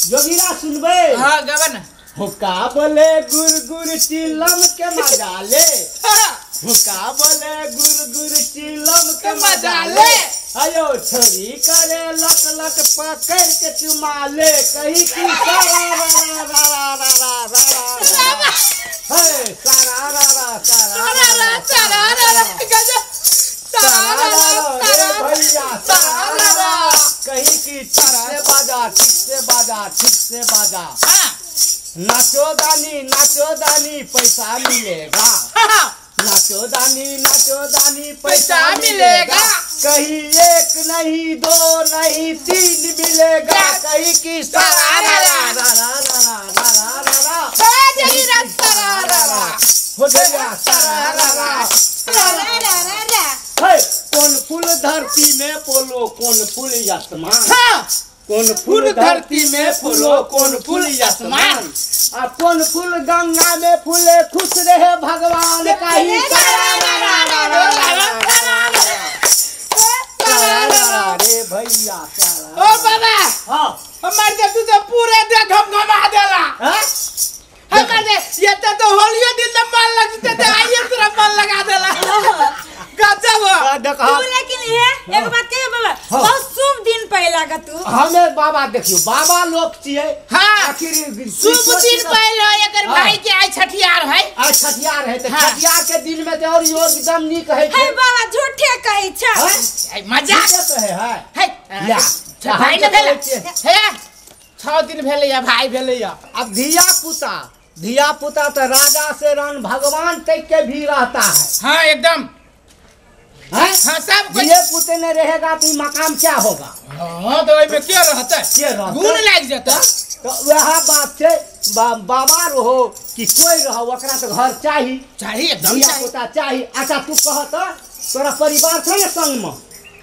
जोगिरा सुनबै। हां गावा ना। हुक्का बोले गुर गुर चिलम के मजा ले, हुक्का बोले गुर गुर चिलम के मजा ले, अयो छोरी करे लक लक पकड़ के चुमा ले, कही की सारा रा रा रा रा रा रा रा हे सारा रा रा सारा रा सारा रा रा गजब सारा रा रे भैया सारा रा, कही की ठीक से बाजा ठीक से बाजा ठीक से बाजा। नाचो दानी पैसा मिलेगा, नाचो दानी पैसा मिलेगा, कहीं एक नहीं दो नहीं तीन मिलेगा, कहीं की सारा रा रा रा रा रा रा रा रा रा रा हो गया सारा रा रा रा। कौन फूल धरती में पोलो कौन फूल आसमान, कौन फूल धरती में फूलो कौन फूल आसमान, आ कौन फूल गंगा में फूले खुश रहे भगवान, कहीं सारा रा रा रा रा रा रे भैया सारा। ओ बाबा हां हमार दे तू तो पूरा दे घमघमा देला। हां हमार दे ये तो होलियो दिन तो मन लग जते ते आइए तोरा मन लगा देला गजब। तू लेकिन ये एक बात कहियो बाबा, बहुत शुभ दिन पहला का तू हमें बाबा देखियो बाबा लोग छिए। हां आखिर शुभ दिन पहला एकर भाई के आई छठियार है, आई छठियार है त छठियार के दिन में त और यो एकदम नीक है। हे बाबा झूठे कहै छ, मजाक कहे है हे ला भाई ने भेलै हे 6 दिन भेलै या भाई भेलै या। अब धिया पुता तो राजा से रन भगवान तक के भी रहता है। हाँ एकदम हैं? हाँ सब धिया पुते नहीं रहेगा तो मकाम क्या होगा। हाँ तो में क्या रहता है, क्या रहता गुण लाग जाता। तो वह बात है बाबा रहो कि कोई रहो ओकरा तो घर चाही चाही एकदम धिया पुता चाही। अच्छा तू कह तो तोरा परिवार छै ने संग में?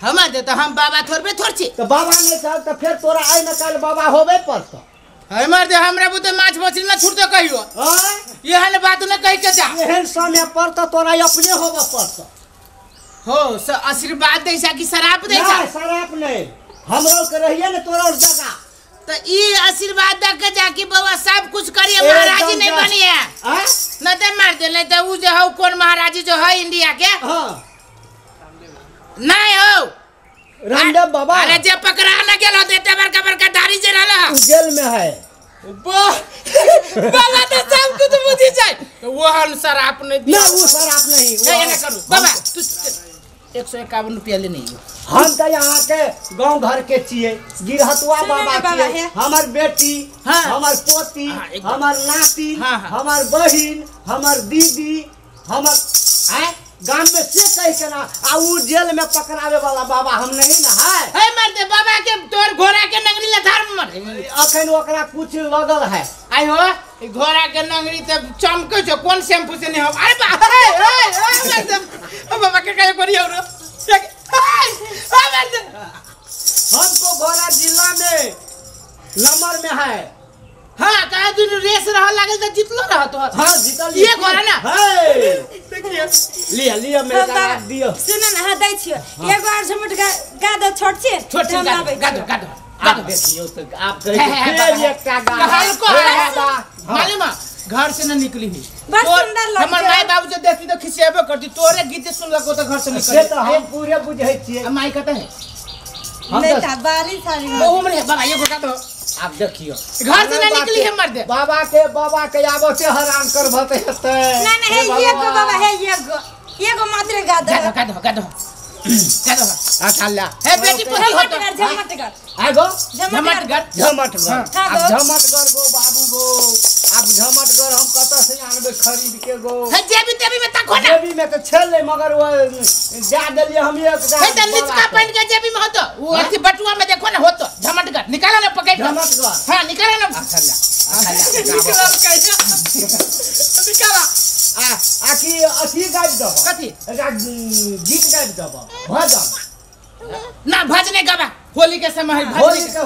हम दे तो हम बाबा थोड़बे थोड़ छी। तो बाबा नहीं छल तो फिर तोरा आइ न काल बाबा होबे पड़तो। हमर दे हमरा बुते माछ मछली न छूटतो कहियो। हां एहन बात न कहि के जा, एहन समय पर तो तोरा अपने होबे पड़तो। हो आशीर्वाद दै सा कि शराब दै सा? नहीं शराब नहीं, हमरो के रहिए ने तोरा और जगह तो ई आशीर्वाद the के जा कि बाबा सब कुछ करिए महाराजी नहीं बनिए। हां न त मार दे नहीं त उ जो हौ कौन महाराजी जो है इंडिया के। हां नहीं हो रामदेव बाबा। अरे जे पकड़ा न गेल होते ते बड़का बड़का दाढ़ी जे रहल उ जेल में है। बाबा तो सब कुछ बुझी जाए तो वो हम शराब नहीं ना, वो शराब नहीं नहीं ना करू बाबा तू 151 रुपया ले नहीं। हम तो यहाँ के गांव घर के छिए, गिरहतवा बाबा छिए। हमार बेटी, हमार पोती, हमार नाती, हमार बहिन, हमार दीदी, हमार गांव में से कह के ना आ उ जेल में पकड़ावे वाला बाबा हम नहीं ना है। हे मर दे बाबा के तोर घोड़ा के नंगरी लथार मर अखन ओकरा कुछ लगल है। आई हो घोड़ा के नंगरी त चमके छो कोन शैम्पू से नहीं हो। अरे बा हे मर दे ओ बाबा के कहे करियो रो मर दे। हमको घोड़ा जिला में नंबर में है। हां कहा दिन रेस रह लागल त जीतलो रह तो। हां जीतल ये घोड़ा ना हे देखिए लिया लिया मेरे का दियो सुन न हां दै छियो एगो और झमट गा दो छोट छे छोट छे गा दो गा दो आप देखियो तो आप कहे फिर एकटा गा हल्को मालूम घर से न निकली ही बस सुंदर लग हमर माई बाबू जे देखती तो खिसियाबे करती तोरे गीत सुनलको त घर से निकल से तो हम पूरे बुझै छियै। माई कहते है हम नहीं त बारी सारी बहु में बाबा एगो गा दो आप देखियो घर से ना निकली है मर दे बाबा के आबो से हराम करबते हेतै। ना ना हे एगो बाबा हे एगो एगो मात्र गा दो गा दो गा दो गा दो अच्छा ला हे बेटी पोती हो तो झमटगर आगो झमटगर झमटगर अब झमटगर गो बाबू गो अब झमटगर हम कत से आनबे खरीद के गो हे जेबी तेबी में तको ना जेबी में त छेले मगर वो जा देलिए हम एक हे त निचका पैंट के जेबी में हो तो वो अथी बटुआ में देखो ना हो तो झमटगर निकाला ना पकड़ झमटगर। हां निकाला ना अच्छा ला अच्छा ला निकाला कैसे निकाला आ आकी अथी गाबि देब कथी एकरा गीत गाबि देब भजन ना भजने गाबा होली के समय है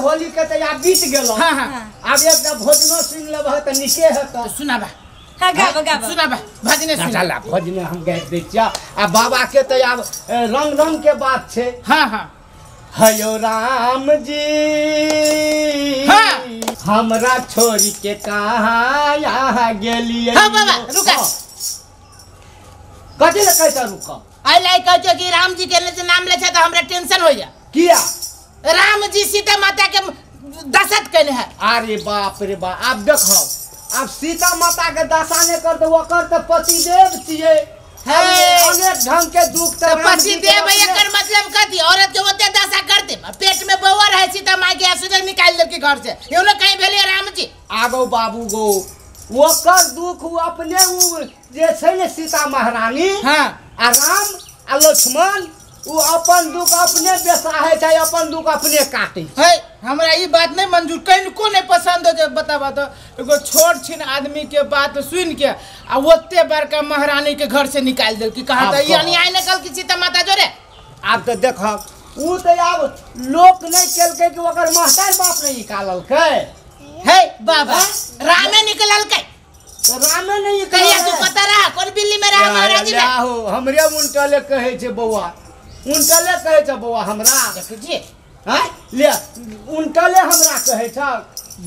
होली के त आब बीत गेल। हां हां आब एकटा भजनो सुन लेबह त नीके हेतौ। सुनाबा हां गाबा गाबा सुनाबा भजने सुना भजने हम गाबि दै छियै। आ बाबा के त आब रंग रंग के बात छै। हां हां हयो राम जी। हाँ। हमरा छोड़ी के कहाँ यहाँ गेलियै। हाँ बाबा रुका। कथी लए कहै छह रुका? एहि लए कहै छौ कि राम जी के नाम लै छै तऽ हमरा टेंशन हो जा। किया? राम जी सीता माता के दशरथ केने है। अरे बाप रे बाप, आब देखो आब सीता माता के दशा नहि करतै, ओकर तऽ पतिदेव छियै। अनेक ढंग के दुख तऽ पतिदेव एकर मतलब कथी? औरत के ओते दशा करते, पेट में बौआ रहे सीता माई के सीधे निकालि देलकै घर से। एहनो कहीं भेलै राम जी? आगो बाबू गो, ओकर दुख उ अपने उ जे छै ने सीता महारानी। हाँ। आ राम आ लक्ष्मण उ अपन दुख अपने बेसाहै छै, अपन दुख अपने काटै है। हमरा ई बात नहीं मंजूर, कनिको नहीं पसंद हो। बताबा तो एगो छोट छिन आदमी के बात सुन के आ ओते बड़का महारानी के घर से निकालि देलकै। कहा तऽ ई अन्याय नहि कलकै सीता माता जोरे। आब तऽ देखब उ तऽ आब लोक नहि केलकै कि ओकर महतार बाप नहि निकाललकै। हे बाबा रामे निकललकै। रामे नहीं कहिया तू पता रहा कोन बिल्ली में रहा महाराज जी? आहो हमरे उनटले कहै छै बौआ, उनटले कहै छै बौआ हमरा। देखै छियै हैं ले उनटले हमरा कहै छ।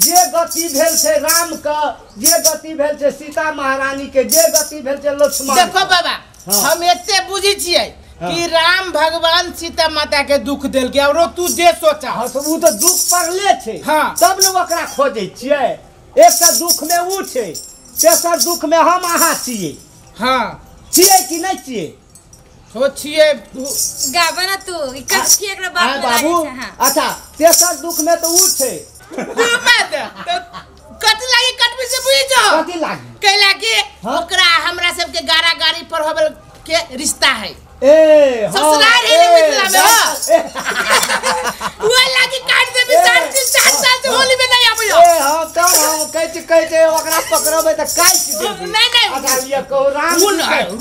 जे गति भेल छै राम के, जे गति भेल छै सीता महारानी के, जे गति भेल छै लक्ष्मण। देखो बाबा हम एते बुझै छियै कि राम भगवान सीता माता के दुख देलकै औरो तू जे सोचा। हाँ तो उ तो दुख पड़ले छै। हाँ। तब ने ओकरा खोजै छियै। एकटा दुख में उ छै, तेसर दुख में हम अहाँ छियै। हाँ छियै कि नहि छियै? हो छियै। गाबे ना तू ई कथी एकरा बात में बाबू। लागै छै। हाँ। अच्छा तेसर दुख में तो उ छै। तू मत तो कथी लागी कटबी से बुझि जो। कथी लागी? कैला कि ओकरा हमरा सबके गारा गारी पर होबल के रिश्ता है। ए ससुराल है मिथिला में। ओइ लागी काट देबी 4-3 साल से होली में नहीं आबैयो। ए हां तब हम कहै छी कहै छै ओकरा पकड़बै त काटि देबै। नहीं नहीं अच्छा ये कहू राम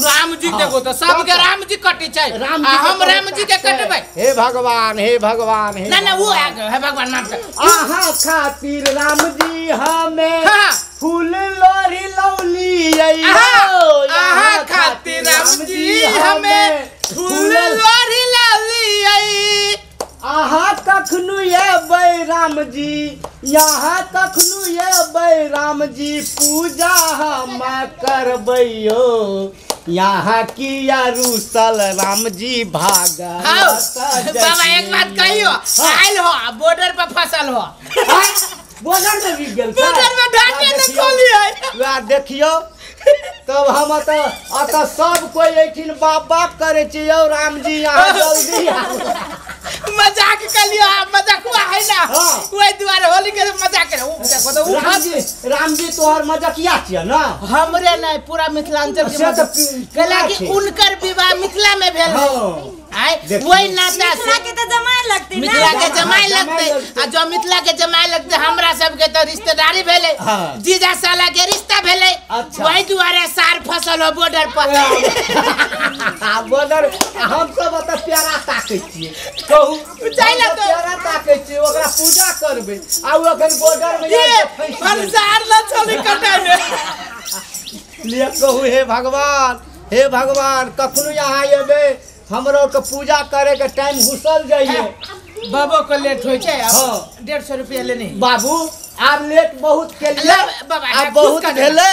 राम जी देखो तो सबके राम जी कटै छै, राम आ हम राम जी के कटबै। हे भगवान हे भगवान हे ना ना वो हे भगवान नाम से आहा खातिर राम जी हमें फूल लोरी लौली आहा खातिर राम जी हमें फूल लोरी लौली। आहा कखनु एबै राम जी, यहाँ कखनु एबै राम जी, पूजा हम करबैयो, यहाँ किया रूसल राम जी भागल। बाबा एक बात कहियो, आयल हो बॉर्डर पर फसल हो, बॉर्डर में भी गेल, बॉर्डर में ढाके न खोली है। वएह देखियो तब हम अतः सब कोई एठिन बाप बाप करे छी यौ राम जी यहाँ जल्दी आउ। मजाक कलियो, मजाक हुआ है ना। हाँ। वही दुआरे होली के मजाक करे। उ देखो तो राम जी तोहर मजकिया छियै ना? हमरे नहीं पूरा मिथिलांचल के मजाक। कैला कि उनकर विवाह मिथिला में भेल है। आय वही नाता मिथिला के तो जमाए लगते ना। मिथिला के जमाए लगते आ जो मिथिला के जमाए लगते हमरा सबके तो रिश्तेदारी भेलै। हाँ। जीजा साला के रिश्ता भेलै। अच्छा। वही दुआरे सार फसल हो बॉर्डर पर। बॉर्डर हम सब अतः प्यारा ताकै छियै। कहू जाइला तो प्यारा ताकै छियै, ओकरा पूजा करबै आ उ अखन बॉर्डर में फंसार ल चली कटाइ में। ले कहू हे भगवान हे भगवान कखनो यहाँ एबै हमरो के पूजा करे के टाइम घुसल जाइए। बाबो के लेट होय छै। हां 150 रुपया लेने बाबू आब लेट बहुत के लिए बाबा आब बहुत भेलै।